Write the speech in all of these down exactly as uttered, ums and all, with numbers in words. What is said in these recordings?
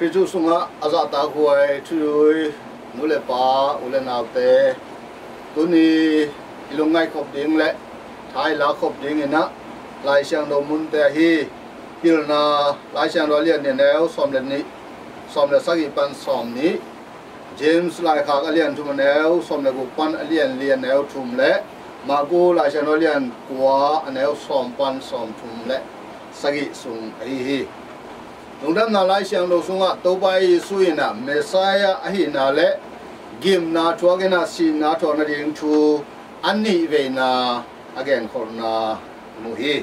Khrih Jesuh sungah a zahtakhuai thuzui nu le pa, u le naute, tuni i lungngaih khop ding le thaila khop dingin ah Lai Siangtho munte ahi, Pilna Lai Siangtho a lian nih, a neu sawm le nih, sawm le sagih pan sawm nih, James laikhak a lian thum, a neu sawm le guk pan a lian li, a neu thum le Marku Lai Siangtho a lian kua, a neu sawm pan sawm thum le sagih sung ahi hi. Lungdamna Lai Siangtho sungah Topa Jesuh in ah Messiah ahihna le gimna thuakin ah sihna thuak nading thu a nih veina a genkholhna mu hi.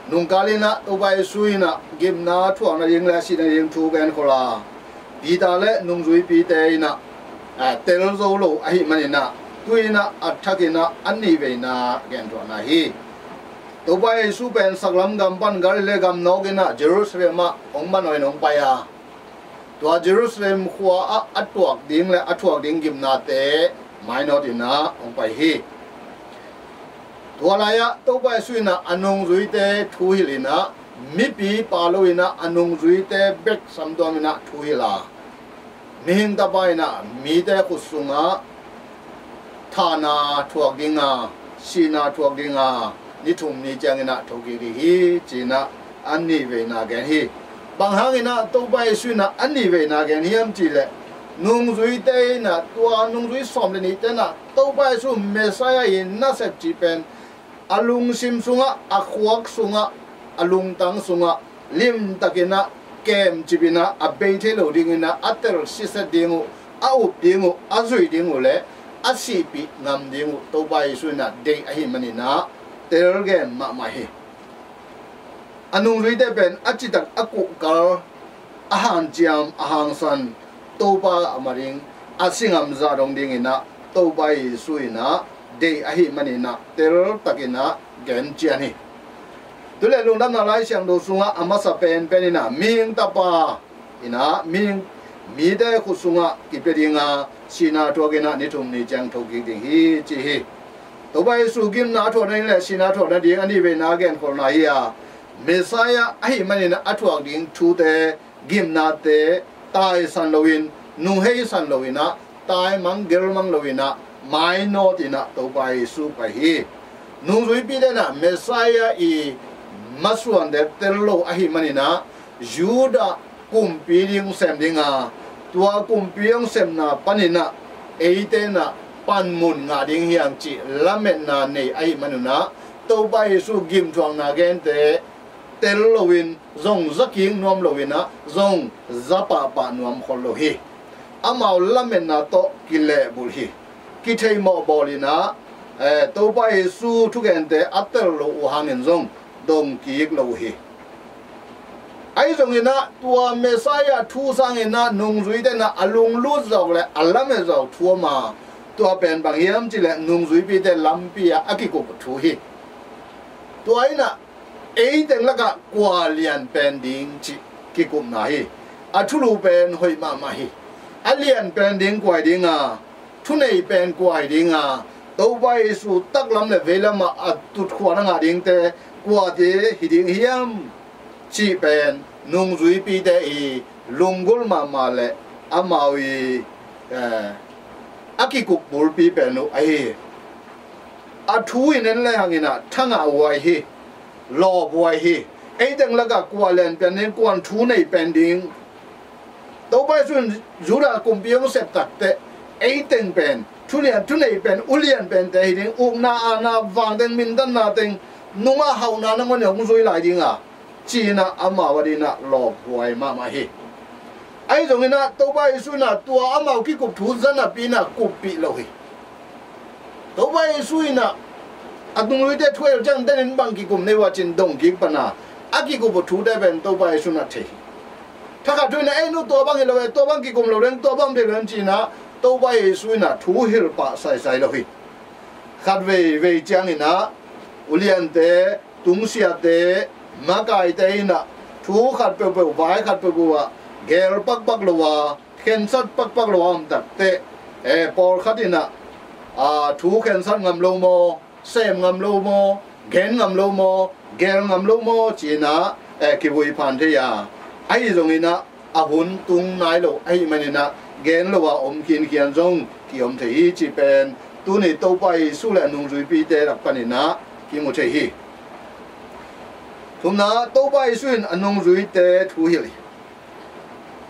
Nungkal in ah Topa Jesuh in ah gimna thuak nading le sih nading thu genkholh a, Peter le nungzuipite in ah, eh, tel zo lo ahih manin ah, tu in ah a thakin ah a nih veina a genthuahna hi. Topa Jesuh pen saklam gam pan Galilee gam nawkin ah Jerusalem ah hong manawhin hong pai a, tua Jerusalem khua ah a tuak ding le a thuak ding gimnate mainawt in ah hong pai hi. Tua lai-ah Topa Jesuh in ah a nungzuite thuhilh in ah, mipi pha lo in ah a nungzuite bek samtuam in ah thuhilh a, Mihing Tapa in ah mite khut sungah thahna thuak ding a, sihna thuak ding a, ni thum ni ciangin ah thokik ding hi, ci-in ah a nih veina gen hi. Bang hangin ah Topa Jesuh in ah a nih veina gen hiam cih leh, nungzuite in ah, tua nungzui sawm le nihte in ah Topa Jesuh Messiah i nasep cih pen a lungsim sungah, a khuak sungah, a lungtang sungah limtakin ah kemcip in ah, a bei thei lo dingin ah a tel siset ding uh, a up ding uh, a zuih ding uh le a sihpih ngam ding uh Topa Jesuh in ah deih ahih manin ah tel gen mahmah hi. A nungzuite pen a citak, a kuhkal, a hanciam, a hangsan, Topa a mading a si ngam zah dong dingin ah Topa Jesuh in ah deih ahih manin ah teltakin ah gen cian hi. Tu le Lungdamna Lai Siangtho sungah a masa penpen in ah Mihing Tapa in ah mihing, mite khut sungah kipia ding a, sihna thuakin ah ni thum ni ciang thokik ding hi, ci hi. Topa Jesuh gimna thuak nading le sihna thuak nading a nih veina a genkholhna hi a, Messiah ahih manin ah a thuak ding thute, gimnate taisan loin, nungheisan loin ah, taimang gelmang loin ah mainawt in ah Topa Jesuh pai hi. Nungzuipite in ah Messiah i masuante tel lo ahih manin ah Judah kumpi ding hong sem ding a, tua kumpi hong sepna panin ah eite in ah panmun ngah ding hi hang cih lametna nei ahih manin ah, Topa Jesuh gimthuakna gente tel loin, zong za kik nuam loin ah, zong za pahpah nuam khol lo hi. Amau lametna tawh kilehbulh hi. Kitheimawh bawl in ah, eh, Topa Jesuh thugente a tel lo uh hangin zong dong kik lo uh hi. Ahi zongin ah tua Messiah thu sangin ah nungzuite in ah a lunglut zawk le a lamet zawk thu om a, tua pen bang hiam cih leh nungzuipite lampi ah a kikup thu hi. Tua in ah eiteng lakah kua lian pen ding cih kikupna hi. A thulu pen hoih mahmah hi. A lian pen ding kua hi ding a, thunei pen kua hi ding a, Topa Jesuh taklam le veilam ah a tutkhua na ngah dingte kuate hi ding hiam cih pen nungzuipite i lunggulh mahmah le amau i, eh, a kikup bulpi pen uh ahi hi. A thu i nen le hangin ah thangahhuai hi, lawphuai hi. Eiteng lakah kua lian pen ding, kuan thu nei pen ding. Topa Jesuh in Judah kumpi hong sep takteh, eiteng pen, thunian, thunei pen, ulian pente hi ding, ukna, aana, vangteng, mindanna teng, nungah hauhna nangawn in hong zui lai ding a, ci-in ah amau adingin ah lawphuai mahmah hi. Ahi zongin ah Topa Jesuh in ah tua amau kikup thu za napi-in ah kuppih lo hi. Topa Jesuh in ah a nungzuite thu hilh ciang, denin bang kikum na hi uh a, ci-in dong kik pan a, a kikup uh thute pen Topa Jesuh in ah thei hi. Thakhat thu in ah, "Ei, nu, tua bang hi lo e, tua bang kikum lo leng, tua bang thei lo leng," ci-in ah Topa Jesuh in ah thu hilh pah saisai lo hi. Khat veivei ciangin ah uliante, tungsiahte, makaite in ah thu khat peuhpeuh, vai khat peuhpeuh ah geel pakpak lo a, khensat pakpak lo a om takteh, eh, pawlkhat in ah, ah, thu khensat ngam lo maw, sem ngam lo maw, gen ngam lo maw, geel ngam lo maw, ci-in ah, eh, kivui phan thei a. Ahi zongin ah a hun tung nai lo ahih maninah gen lo a om khinkhian zong kiom thei hi cih pen tuni Topa Jesu le a nungzuipite lak paninah kimu thei hi. Thumna, Topa Jesu in a nungzuite thu hilh hi.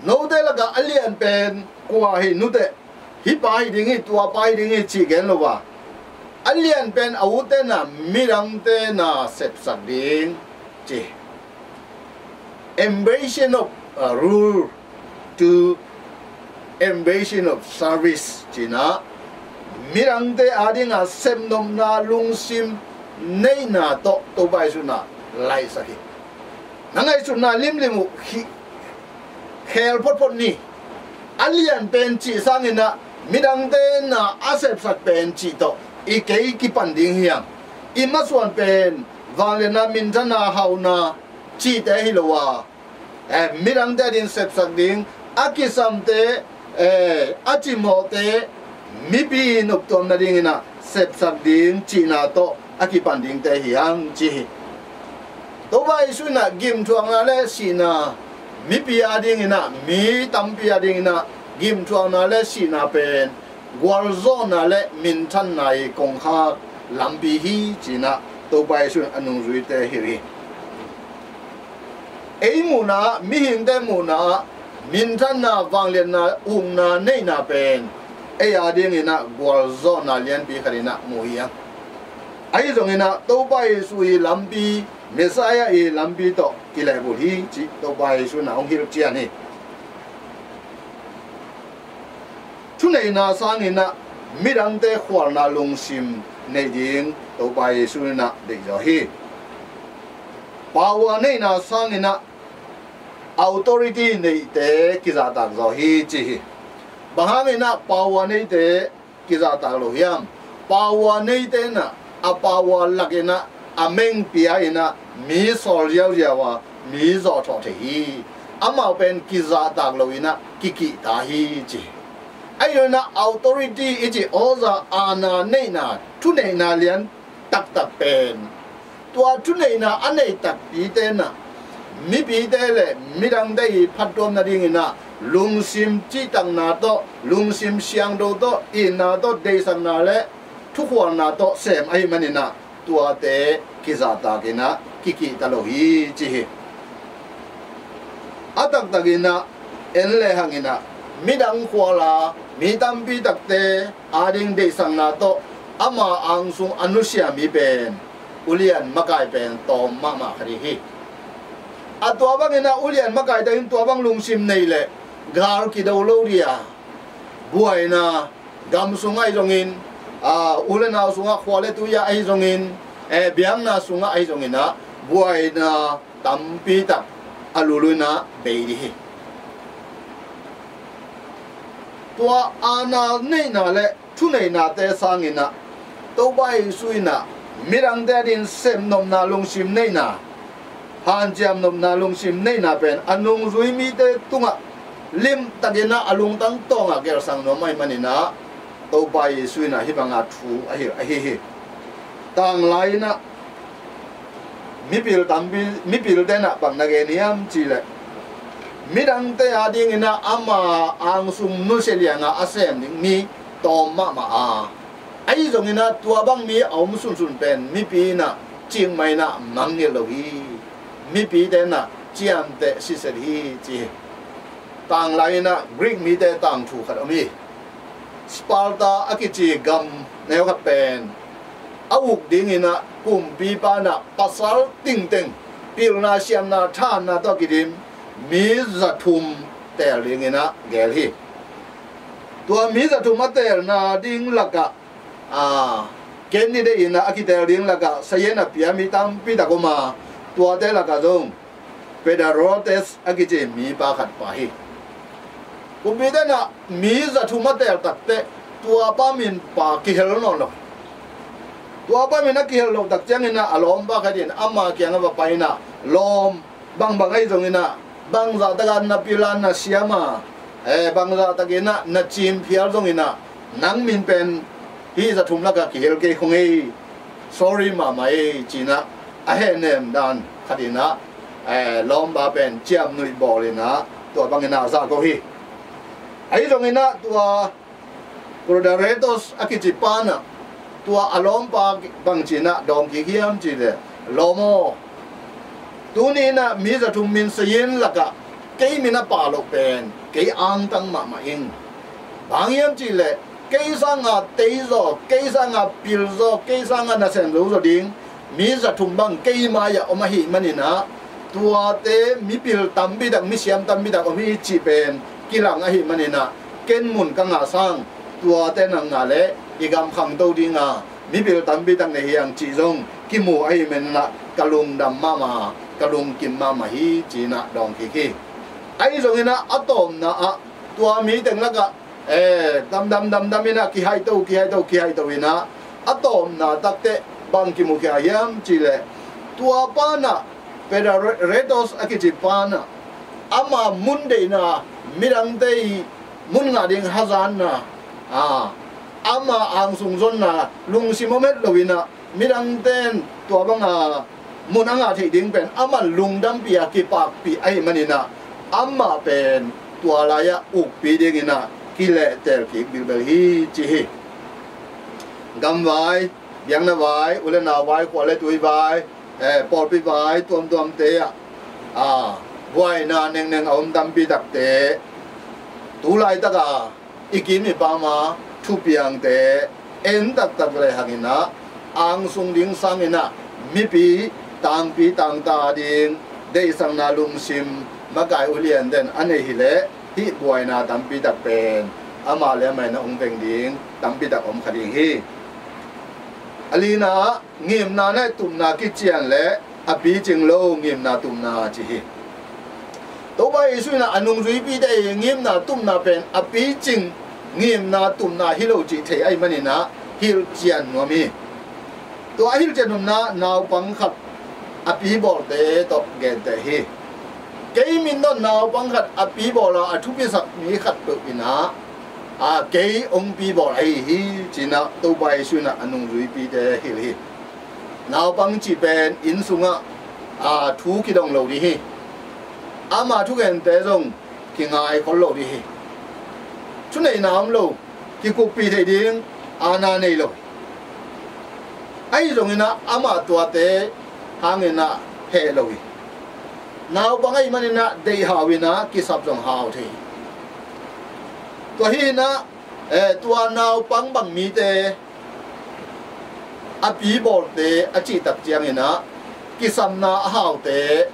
Note lakah a lian pen kua hi nuteh, hih pa hi ding hi, tua pa hi ding hi cih gen lo a, a lian pen a ute na midangte na sepsak ding ci. Ambition of uh, rule to ambition of service cinah midangte adinga sepnopna lungsim neihna tawh Topa Jesu na laihsak hi. Na ngaihsutna limlim uh khih khel photphot ni. A lian pen cih sanginah midangte na a sepsak pen cih tawh i kei kipan ding hiam? I masuan pen vangliatna, minthanna, hauhna cihte hi lo a, eh, midangte adin sepsak ding, a kisamte, eh, a cimawhte mipi noptuam nadinginah sepsak ding cihna tawh a kipan dingte hi hang ci hi. Topa Jesu inah gimthuakna le sihna, mipi adinginah, mi tampi adinginah gimthuakna le sihna pen gualzawhna le minthanna i kongkhak lampi hi cinah Topa Jesu in a nungzuite hilh hi. Ei muhna ah, mihingte muhna ah minthanna, vangliatna, ukna neihna pen ei adinginah gualzawhna lianpi khatinah mu hi a, ahi zonginah Topa Jesu i lampi, Messiah i lampi tawh kilehbulh hi cih Topa Jesu inah hong hilh cian hi. Thuneihna sanginah midangte khualna lungsim neih ding Topa Jesu inah deih zaw hi. Power neihna sanginah authority neihte kizahtak zaw hi ci hi. Bang hanginah power neite kizahtak lo hiam? Power neite inah a power lakinah a meng pia inah mi sawl ziauziau a, mi zawhthawh thei hi. Amau pen kizahtak lo inah kikihta hi ci hi. Ahi zonginah authority i cih awza aana neihna, thuneihna lian taktak pen tua thuneihna a nei takpite inah mipite le midangte i phattuam nadinginah lungsim cihtakna tawh, lungsim siangtho tawh, itna tawh, deihsakna le thukhualna tawh sem ahih maninah tuate kizahtakinah kikihta lo hi ci hi. A taktakinah en le hanginah midang khuala mi tampi takte ading deihsakna tawh ama angsung a nusia mi pen ulian makai pen tawm mahmah khat hi. A tua banginah ulian makai takin tua bang lungsim nei leh gal kido lo dia, buaina, gam sungah ahi zongin, a, u le nau sungah, khua le tui ah ahi zongin, eh, biakna sungah ahi zonginah buaina tampi tak a luluinah bei dih hi. Tua aana neihna le thuneihnate sanginah Topa Jesu inah midangte adin sepnopna lungsim neihna, hanciam nopna lungsim neihna pen a nungzui mite tungah limtakinah a lungtang tawngah gelhsak nuam ahih maninah Topa Jesu inah hih banga thu a hilh ahi hi. Tanglai inah mipil tampi, mipilte inah bang na gen hiam cihleh midangte adinginah ama angsung nusia lianga a sem ding mi tawm mahmah a, ahi zonginah tua bang mi a om sunsun pen mipi inah cikmah inah mangngilh lo hi. Mipite inah ciamteh siset hi ci hi. Tanglai inah Greek mite tangthu khat om hi. Sparta a kici gam neukhat pen a uk dinginah kumpipa inah pasal tingteng pilna siamna thanna tawh a kidim mi zathum teel dinginah geel hi. Tua mi zathum a teelna ding lakah, a, candidate inah a kiteel ding lakah sayen a pia mi tampi tak om a, tuate lakah zong Pedrotes a kici mipa khat pha hi. Kumpite inah mi zathum a teel takteh tua pa min pa kihel nawn lo. Tua pa min a kihel loh tak cianginah a lawmpa khat in ama kiangah va pai inah, lawm, bangbang ahi zonginah, bangzah takah na pila na siama, eh, bangzah takinah na cimphial zonginah nang min pen hih zathum lakah kihel kei khong ei, sorry mahmah ei cinah a hehnem dan khat inah, eh, lawmpa pen ciamnuih bawl inah tua bangin ah zak uh hi. Ahi zongin ah tua Brother Retos a kici pa in ah tua a lawmpa bang ci-in ah dawng kik hiam cih leh, lawm aw, tuni in ah mi za thum min sayin lakah kei min a pha loh pen kei angtang mahmah ing. Bang hiam cih leh kei sanga tei zaw, kei sanga pil zaw, kei sanga nasem zo zaw ding mi za thum bang kei mai-ah om ahih manin ah tuate mipil tampi tak, misiam tampi tak om hi cih pen kilang ahih manin ah ken mun ka ngah sang, tuate na ngah leh i gam khangto ding a, mipil tampi tak nei hi hang cih zong kimu ahih manin ah ka lungdam mahmah, ka lungkim mahmah hi ci-in ah dawng kik hi. Ahi zongin ah a tawpna ah tua mi teng lakah, eh, damdam damdam in ah kihaihto, kihaihto, kihaihto in ah a tawpna takteh bang kimukhia hiam cih leh, tua pa in ah, Brother Retos a kici pa in ah, ama mun deihna, midangte i mun ngah ding hazatna, a, ama angsung zonna lungsim om het lo in ah, midangte in tua banga mun a ngah theih ding pen ama lungdampih a kipakpih ahih manin ah, amah pen tua lai-ah ukpi dingin ah kilehtel kik bilbel hi ci hi. Gamvai, biakna vai, u le nau vai, khua le tui vai, eh, pawlpi vai tuamtuamte ah, a, buaina nengneng a om tampi takte, tu laitak a i kim i pam a thupiangte en taktak le hangin ah, angsung ding sangin ah mipi tangpi tangta ding deihsakna lungsim makai ulian den a nei hi leh, hih buaina tampi tak pen amah le amah in ah hong veng ding tampi tak om kha ding hi. A lina ah ngimna le tupna kician le a picing lo ngimna tupna ci hi. Topa Jesu in ah a nungzuipite i ngimna tupna pen a picing ngimna tupna hi lo cih thei ahih manin ah hilhcian nuam hi. Tua a hilhcian nuamna naupang khat a pi bawlte tawh genteh hi. Kei min tawh naupang khat a pi bawl a, a thupisak mi khat peuh in ah, a, kei hong pi bawl ahi hi ci-in ah Topa Jesu in ah a nungzuipite hilh hi. Naupang cih pen inn sungah, a, thu kidong lo ding hi. Ama thugente zong kingai khol lo ding hi. Thuneihna om lo, kikuppih theih ding aana nei lo. Ahi zongin ah amah tuate hangin ah heh lo hi. Naupang ahih manin ah deih hau in ah kisap zong hau thei hi. Tua hi in ah, eh, tua naupang bang mite, a pi bawlte a cih tak ciangin ah kisapna a haute,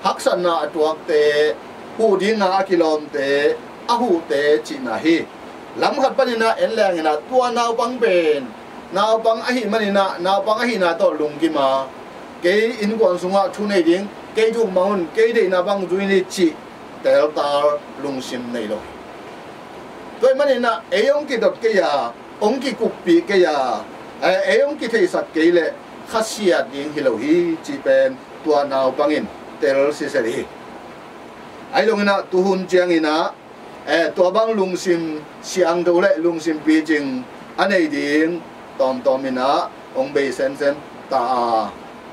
haksatna a tuakte, huh dinga a kilawmte, a huhte cihna hi. Lam khat panin ah en leng in ah tua naupang pen naupang ahih manin ah naupang ahihna tawh lungkim a, kei innkuan sungah thu nei ding, kei thuk mang un, kei deihna bang zui ni cih teltal lungsim nei lo hi. Tua ahih manin ah ei hong kidot kei a, hong kikuppih kei a, eh, ei hong kitheihsak kei leh khasiat ding hi lo hi cih pen tua naupang in tel sisel hi. Ahi zongin ah tuhun ciangin ah, eh, tua bang lungsim siangtho le lungsim picing a nei ding tawmtawm in ah hong bei semsem ta a,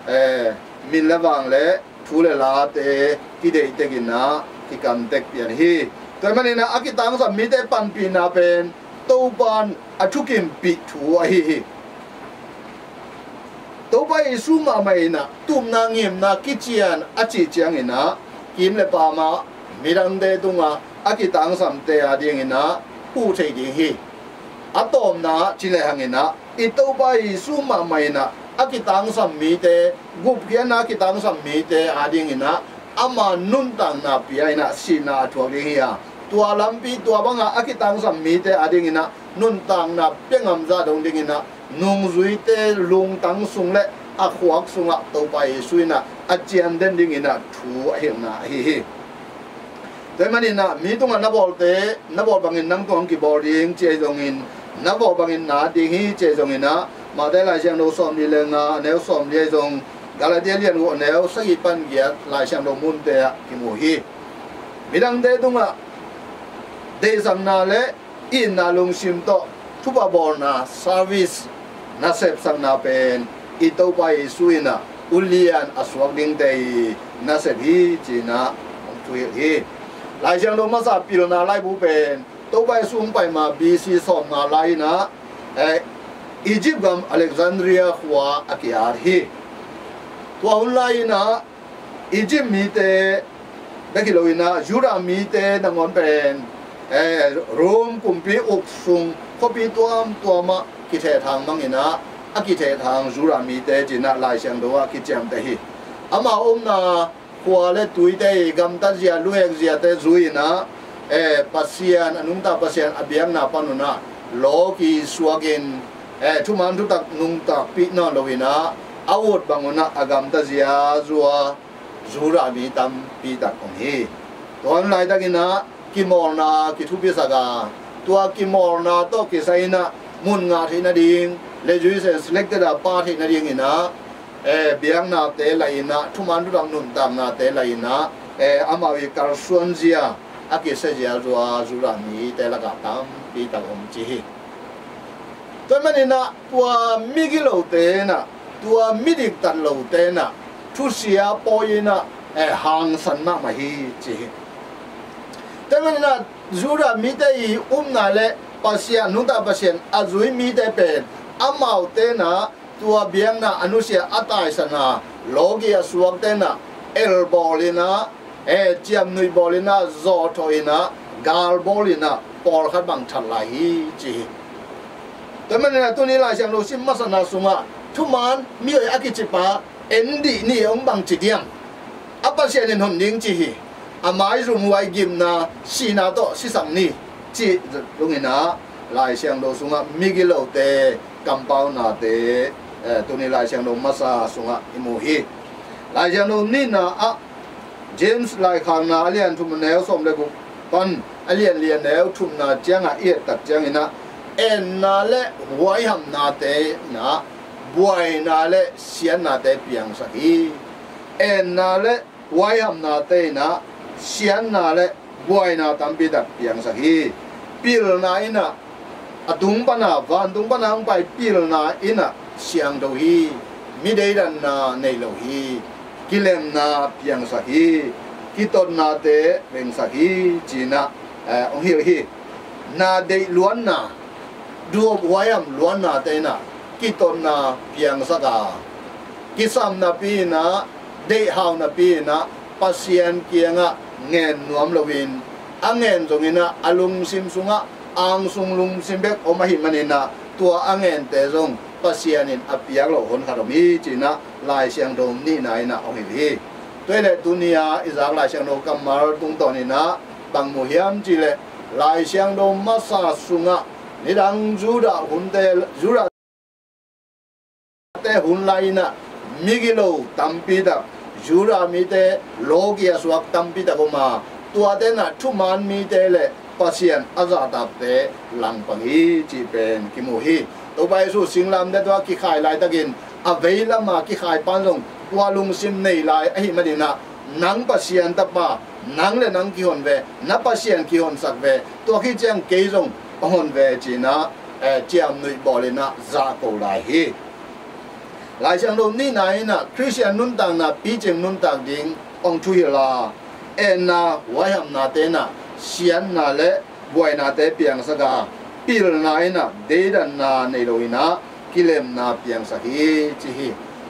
eh, min le vang le thu le late kideih tek in ah kikam tek pian hi. Tua ahih manin ah a kitangsam mite panpihna pen Topa in a thukimpih thu ahi hi. Topa Jesu mahmah in ah tupna ngimna kician a cih ciangin ah kim le pam ah midangte tungah a kitangsamte adingin ah huh thei ding hi. A tawpna ci le hangin ah i Topa Jesu mahmah in ah a kitangsam mite, gupkhiatna a kitangsam mite adingin ah ama nuntakna pia in ah sihna a thuak ding hi a, tua lampi tua banga a kitangsam mite adingin ah nuntakna pia ngam zah dong dingin ah nungzuite lungtang sung le a khuak sungah Topa Jesu in ah a cian den dingin ah thu a hilhna ahi hi. Tua ahih manin ah mi tungah na bawlte, na bawl bangin nang tungah hong kibawl ding ci ahi zongin, na bawl bangin na at ding hi ci ahi zongin ah, Matthai Lai Siangtho sawmli le nga a neu sawmli ahi zong, Galatia lian guk a neu sagih pan giat Lai Siangtho munte ah kimu hi. Midangte tungah deihsakna le itna lungsim tawh thupha bawlna, service, nasepsakna pen i Topa Jesu in ah ulian a suak dingte i nasep hi ci-in ah hong hilh hi. Lai Siangtho masa pilna laibu pen Topa Jesu hong pai ma B C sawmnga lai inah, eh, Egypt gam Alexandria khua a ki-at hi. Tua hun lai inah Egypt mite bek hi lo inah Judah mite nangawn pen, eh, Rome kumpi uk sung khuapi tuamtuamah kithehthang mang inah a kithehthang Judah mite ci inah Lai Siangtho ah kiciamteh hi. Amau omna khua le tuite i gamtat zia, luhek ziate zui inah, eh, Pasian, a nungta Pasian a biakna pan unah lawki suakin, eh, thuman thutak nungtakpih nawn lo inah a ut bang unah a gamtat zia zua Judah mi tampi tak om hi. Tua hun laitak inah kimawlna kithupisak a, tua kimawlna tawh kisai inah mun ngah theih nading le Jerusalem selected a pha theih nading inah, eh, biaknate lai inah, thuman thutak nuntaknate lai inah, eh, amau i kalsuan zia, a kisia zia zua Judah mite lakah tampi tak om ci hi. Tua manin ah tua migilote inah, tua midiktat lote inah thusia pawi inah, eh, hangsan mahmah hi ci hi. Tua manin ah Judah mite i upna le Pasian, nungta Pasian a zui mite pen amaute inah tua biakna a nusia a taisana lawki a suakte inah elbawl inah, eh, ciamnuih bawl inah, zawhthawh inah, galbawl inah pawlkhat bang that lai hi ci hi. Tua manin ah tuni Lai Siangtho sim masana sungah thuman mihoih a kicipa en dih ni, hong bang ci diam? A Pasian in hon ding ci hi. A maizum huai gimna sihna tawh sisak ni cih zong inah Lai Siangtho sungah migilote kampaunate, eh, tuni Lai Siangtho masa sungah i mu hi. Lai Siangtho nihna ah James laikhakna a lian thum a neu sawm le guk pan a lian li a neu thumna ciangah i et tak ciang inah enna le huaihamnate inah buaina le siatnate piangsak hi. Enna le huaihamnate inah siatna le buaina tampi tak piangsak hi. Pilna inah a tung pana, vantung pana hong pai pilna inah siangtho hi. Mi deidanna nei lo hi. Kilemna piangsak hi. Kitotnate vengsak hi ci inah, eh, hong hilh hi. Na deih luanna, duap huaiam luannate inah kitotna piangsak a, kisam napi inah, deihhau napi inah Pasian kiangah ngen nuam loin, a ngen zong inah a lungsim sungah angsung lungsim bek om ahih manin ah tua a ngente zong Pasian in a piak loh honkhat om hi ci inah Lai Siangtho nihna inah hong hilh hi. Tua hi leh tuni-a i zak Lai Siangtho kammal tungtawn inah bang mu hiam cih leh Lai Siangtho masa sungah nidang Judah hunte, Judah te hun lai inah migilo tampi tak, Judah mite lawki a suak tampi tak om a, tuate inah thuman mite le Pasian a zahtakte langpang hi cih pen kimu hi. Topa Jesu singlamteh tungah kikhai laitakin a veilam a kikhai pan zong tua lungsim nei lai ahih manin ah nang Pasian tapa, nang le nang kihon ve, na Pasian kihonsak ve, tua khit ciang kei zong hong hon ve ci inah, eh, ciamnuih bawl inah zahko lai hi. Lai Siangtho nihna inah Khristian nuntakna picing nuntak ding hong thuhilh a, enna huaihamnate inah siatna le buainate piangsak a, pilna inah deidanna nei lo inah kilemna piangsak hi ci hi.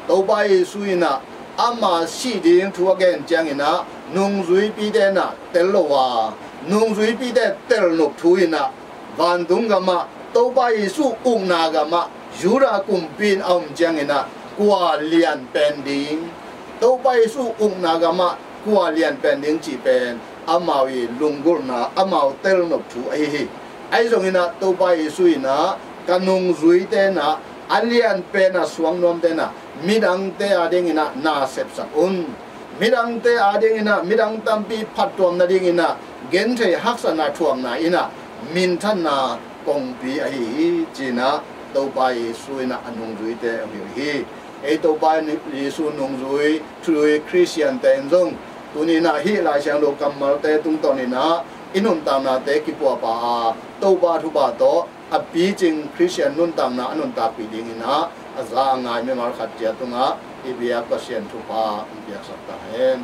Topa Jesu inah ama sih ding thu a gen ciang inah nungzuipite inah tel lo a, nungzuipite telnop thu inah vantung gamah Topa Jesu ukna gamah Judah kumpi in a om ciang inah kua lian pen ding, Topa Jesu ukna gamah kua lian pen ding cih pen amau i lunggulhna, amau telnop thu ahi hi. Ahi zong inah Topa Jesu inah ka nungzuite inah a lian pen a suang nuamte inah midangte ading inah na sepsak un. Midangte ading inah midang tampi phattuam nading inah genthei haksatna thuakna inah minthanna kongpi ahi hi ci inah Topa Jesu inah a nungzuite a hilh hi. Ei Topa Jesu nungzui thuzui Khristiante in zong tuni inah hih Lai Siangtho kammalte tungtawn inah i nuntaknate kipuahpah a, Topa thupha tawh a picing Khristian nuntakna a nuntakpih ding inah a za a ngai mimal khat ciat tungah i biak Pasian thupha hong piaksak ta hen.